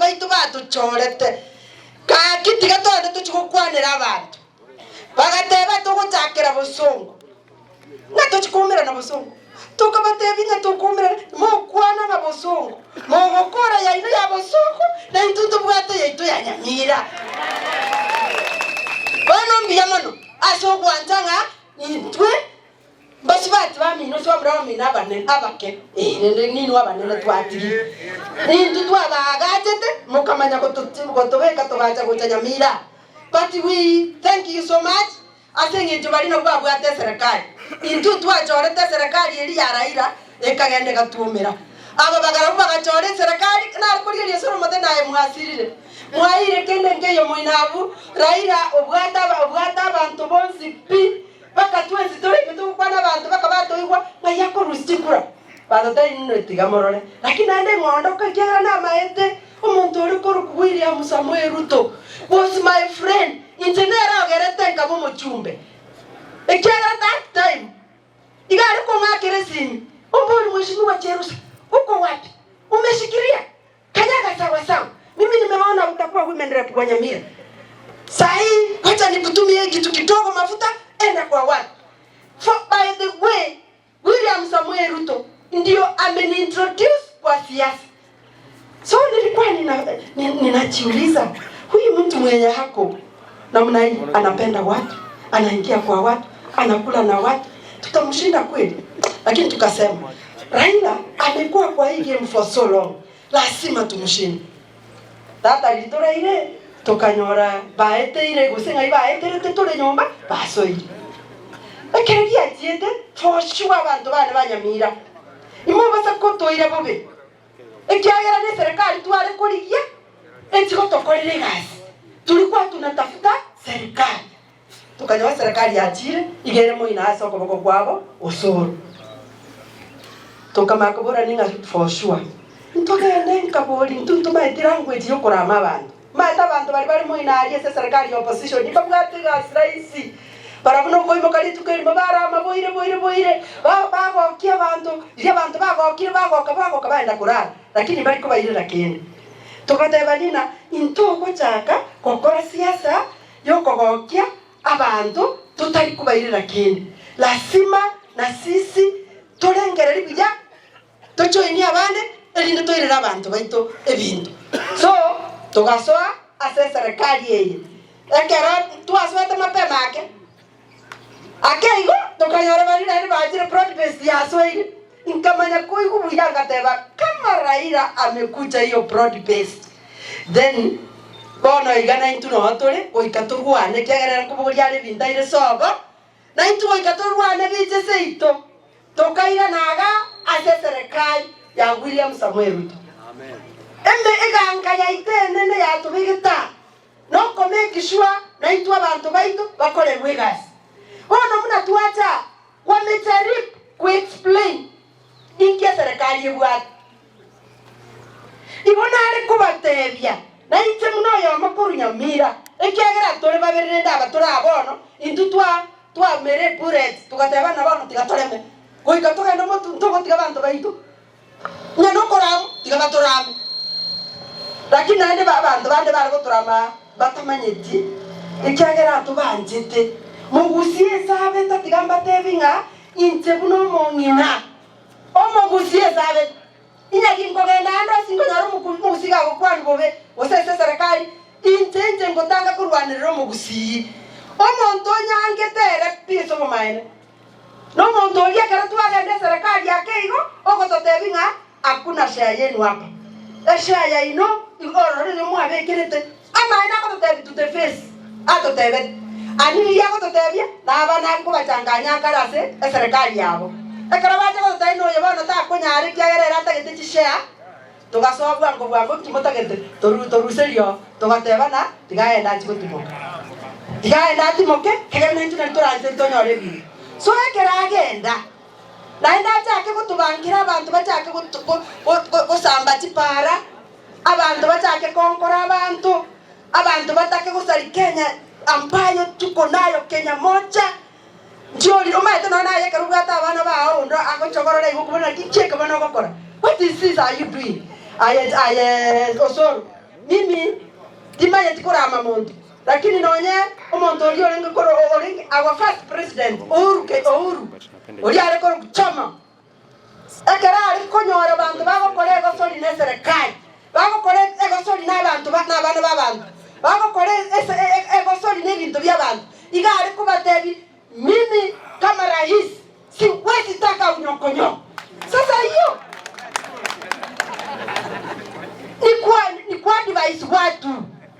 baito batochorete, gaki tiga togende tochie gokwanera abanto. Bagateba, Togochakera bosongo, ng'a tochie koumerana bosongo. Tokabatebia ng'a tokoumerana, mokwana ng'a bosongo, mogokora yaino ya bosongo, na intwe ntobwate yaito ya nyamira. Bono mbuya mono ase ogwancha ng'a intwe Mbasubati bamino ase bamura bamino abanene abake, ee, rende ninwe abanene twatigire. Nintwe twabaagachete, mokamanya gotobeka togacha gocha Nyamira. But we thank you so much ase eng'encho baria nabwo babwate eserekari. Intwe twachorete eserekari eria ya Raila ekagenda egatuomera. Aba bagarabwo bagachora eserekari, nare korigereria ase oromote naye mwasirire. Mwaeire kende nkeiyo moino abwo, Raila obwate obwate abanto bonsi pi. Mpaka twensi tore intwe togokwana abanto bakaba batoigwa ng'ai akorusia chikura. Batotebia inwe tiga morore. Lakini naende ng'ondoka ekiagera namaete omonto ore korokwa William Samoei Ruto was my friend, inche nere ogerete nkaba omochumbe. Ekiagera that time iga are kong'akera esimi, ombori Mheshimiwa Cherusa, uko wapi? Umeshikilia? Kanyaga sawa sawa, mimi nimeona utakuwa women rep kwa Nyamira. Sahi wacha nikutumie kitu kidogo mafuta enda kwa watu. For by the way, William Samoei Ruto ndio ameniintroduce kwa siasa. So nilikuwa nina, ninajiuliza huyu mtu mwenye hako namna hii anapenda watu, anaingia kwa watu, anakula na watu, tutamshinda kweli? Lakini tukasema Raila amekuwa kwa hii game for so long, lazima tumshinde. Tata ritoraire tokanyora baeteire gose ng'ai baeterete tore nyomba basoire. Ekero giachiete for sure abanto bane ba Nyamira imobasa kotoira bobe ekiagera ne serikali tware korigia echigotokorera egasi tulikuwa tunatafuta serikali. Tokanyora serikali yachire iga ere moino ase okoboko kwabo osoro. Tokamanya koborania ng'a for sure ntogende nkabori intwe ntomaeti language ya okorama abanto. Maete abanto baria bare moino aria ase eserekari ya opposition mbabwate egasi rahisi. Barabwo nokoimoka rituko erimo barama boire boire boire ba bagokia abanto, riria abanto bagokire bagoka bagoka bagenda korara lakini mbari kobairera kende. Togatebania ng'a intogochaka gokora siasa y'okogokia abanto totari kobairera kende. Lasima na sisi torengererie buya, tojoinie abande, erinde toirere abanto baito ebinto. So, togasoa ase eserekari eye. Ekero twasoete mapema ake, ake igo, tokanyora baria naende bachire broad based yasoire. Nkamanya koigwa buya ngateba, kama Raila amekuja hiyo broad based, then bono iga naintwe noo tore goika torwane ekiagera ere nkobogoria are ebinto aire sobo, naintwe goika torwane biche seito, tokairana iga ase eserekari ya William Samoei Ruto. Eme eganka yaito enene yatobegete aa, noko make sure naintwe abanto baito bakorerwe egasi. Bono buna twacha aa, Kwamejaribu ku explain inki eserekari ebwate. Igo nare kobatebia nainche buna oyomo korwa Nyamira, ekiagera tore babere rende aba tore aa bono, intwe twa twamera ebullet togateba ng'a bono tiga toreme, goika togende motu ntogotiga abanto baito, onye nokoramwa tiga batorame. Lakini naende ba abanto bande bare gotorama aa batamanyeti, ekiagera atobanchete. Mogusie esabeta tiga mbatebi ng'a inche buna omong'ina, omogusie esabeta. Inyaki nkogenda ande ase nkonyora omogusi gagokwanwa bobe, gose ase eserekari, inche inche ngotanga korwanerera omogusii. Omonto onyangete ere pi ase obomaene. Nomonto oria ekero twagenda eserekari ake igo, ogototebia ng'a hakuna share yenu hapa. Eshare yaino igo ororo nigo mwabekerete. Amaene agototebia to the face, atotebete. Ani riria agototebia, naba nakobachanganya akare ase eserekari yabo. Ekero bacha gototebia noyo bono takonyara ekiagera ere atagete chishare, togasoa bwango bwango nki motagete toru toruserie oo, togatebana tiga agende achie gotimoka. Tiga agende atimoke, ekero naintwe nari toranche tonyore ebinto. So ekero agenda, naende achake gotobankera abanto bachake goto go go gosamba chipara, Abanto bachake konkora abanto, abanto batake gosari Kenya ambayo tuko nayo Kenya moja. Nchiori omanyete nonya naye ekero obwate abana bao onde agochogorora igo okobora naki nki eke bono ogokora? What is this are you doing? Aye aye Osoro. Mimi timanyeti korama monto, lakini nonye omonto oria orenge koro orenge our first president Uhuru Ke Uhuru, oria are korokwa Jomo, ekero are konyora abanto bagokora egosori na eserekari, bagokora egosori na abanto ba na abana ba abanto, bagokora ese egosori na ebinto bia abanto, iga are kobatebia mimi kama rais siwezi taka unyokonyo. Sasa hiyo ni kwa ni kwa advise watu,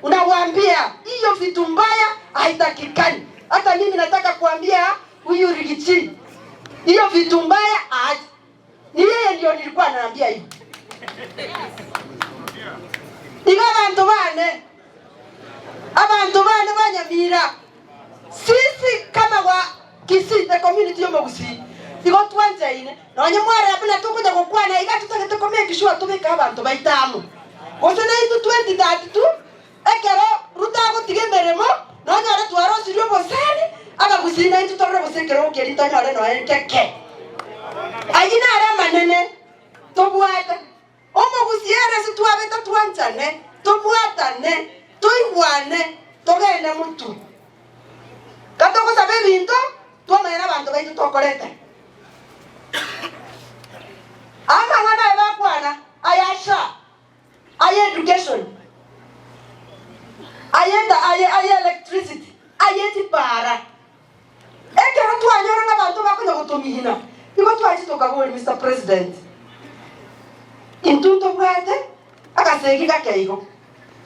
unawaambia hiyo vitu mbaya haitakikani. Hata mimi nataka kuambia huyu Rigathi hiyo vitu mbaya aache. Ni yeye ndio nilikuwa naambia hivi. Iga abanto bane, abanto bane ba Nyamira, sisi kama wa Kisii, the community y'Omogusii, igo twanchaine, nonye mwarora buna tokonya gokwana iga totagete ko make sure tobeke abanto baito amo. Gose naintwe 2032, ekero Ruto agotiga emeremo, nonyore twarosirie obosani, Abagusii naintwe torore gose ekerogo keria tonyore nonya nkeke. Ayio naro amanene tobwate. Omogusii ere ase twabete twanchane, tobwatane, toigwane, togende motwe. Gatogosaba ebinto, twamanya nabanto baito tokorete. Amang'ana aya bakwana, aya SHA, aya education, aya aya aya electricity, aya chipara. Ekero twanyora ng'a abanto bakonya gotomigina, nigo twachete tokaboria Mister President, intwe ntobwate agasegi gake igo,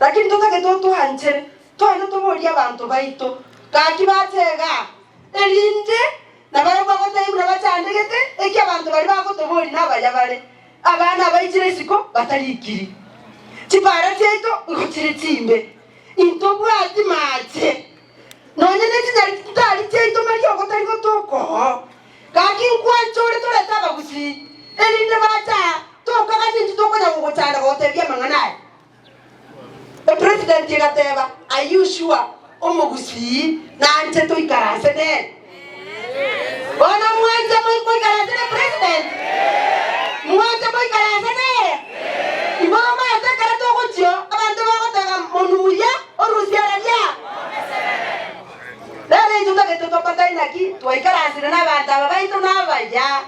lakini totagete otwanchere togende toborie abanto baito gaki bache igaa, erinde nabarabwo bagotebia buna bachandegete, eki abanto baria bagotoboria nabaya bare, abana abaichire isiko batarikiri. Chipara chiaito igo chire chimbe, intobwati mache. Nonya ne chinyagitari chiaito mariogo tari gotoka oo. Gaki nkwancha ore torete abagusii, erinde bache aa, tokagania intwe tokonya gogochanda gogotebia amang'ana aya. Epresident egateba, Are you sure omogusii nanche toikaranse nere? Bono mwanche moikaranse ne president? Mwanche moikaranse nere? Igoro omanyete ekero togochio abanto bagoteba monwe muya orusie araria. Rero intwe totagete topatane naki twaikaransire nabanto aba baito nabaya.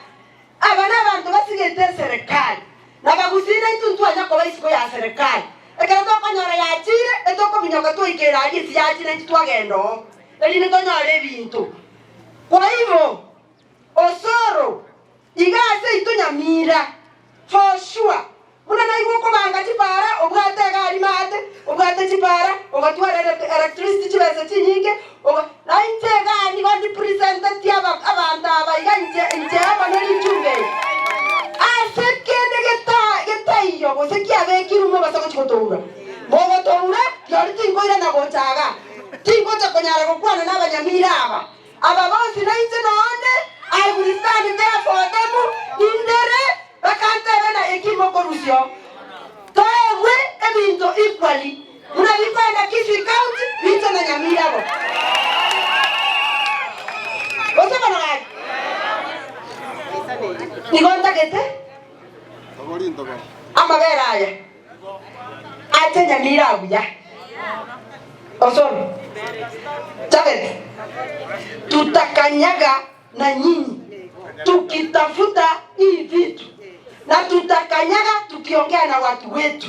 Aba nabanto basigete eserekari, na bagusii naintwe ntwanya koba isiko ya serekari. Ekero tokonyora yachire, etokominyoka twaikera aria ase yachire naintwe twagenda oo, erinde tonyore ebinto. Kwa igo, osoro iga ase intwe Nyamira, for sure, buna naigwe okobanga chipara, obwate egari maate, obwate chipara, ogatwara electricity chibesa chinyinge, oga nainche igaa nigo ndipresenteti aba abanto aba iga inche inche amo ne richumbe eri. Ase kende geta getaiyo gose kiabekirwe mobasa gochia gotoura. Mogotoura, rirorio tinkoirana gocha igaa. Tingocha konyara gokwana nabanyamira aba. Aba bonsi nainche noonde, I will stand there for them, indere bakantebia na eki mokorusia oo. Toegwe ebinto equally buna bikoenda Kisii County binche na Nyamira bo. Gose bono gaki? Nigo ntagete amabere aya. Ache Nyamira buya. Osoro. Chabete. Tutakanyaga na nyinyi tukitafuta hii vitu na tutakanyaga tukiongea na watu wetu,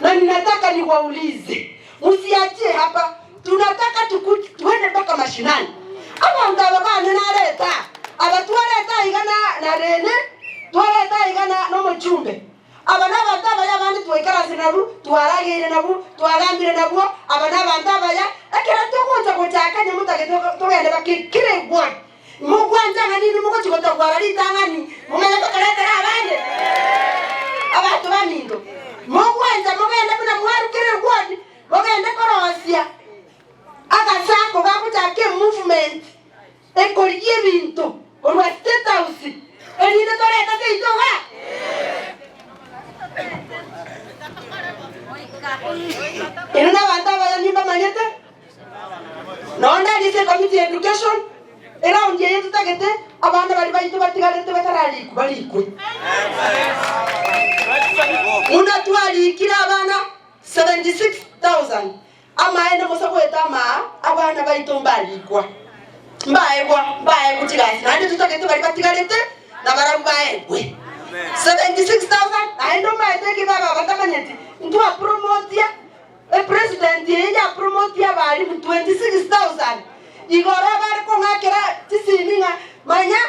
na ninataka niwaulize, msiachie hapa, tunataka tuku, tuende mpaka mashinani. Abanto aba bane nareta aba twareta iga na, na Rene twareta iga na nomochumbe Aba nabanto abaya abande twaikaransire nabwo, twarageire nabwo, twagambire nabwo, aba nabanto abaya, ekero togocha gochaka onye motagete togende bakekeregwa. Mogwancha ng'a ninwe mogochia gotogwara ritang'ani, momanye tokoretera abande? Abanto baminto, mogwancha mogende buna mwarukire egwoni, mogende korosia agasako gagochaka emovement ekorigia ebinto korwa State House, erinde torete seito igaa. Inwe nabanto abaya nimbamanyete, nonye ndari ase ecommittee ya education, eround eye totagete abana baria baito batigarete batararikwa barikwe. Buna twarikire abana. 76,000 Amaene bosa goeta amaa abana baito mbarikwa, mbaegwa, mbaegwe chigasi, naende totagete baria batigarete nabarabwo baegwe 76,000 naende omaete eke baba batamanyeti, ntwapromotia epresident eye yapromotia abalimu 26,000 igoro abare kong'akera chisimi ng'a manya.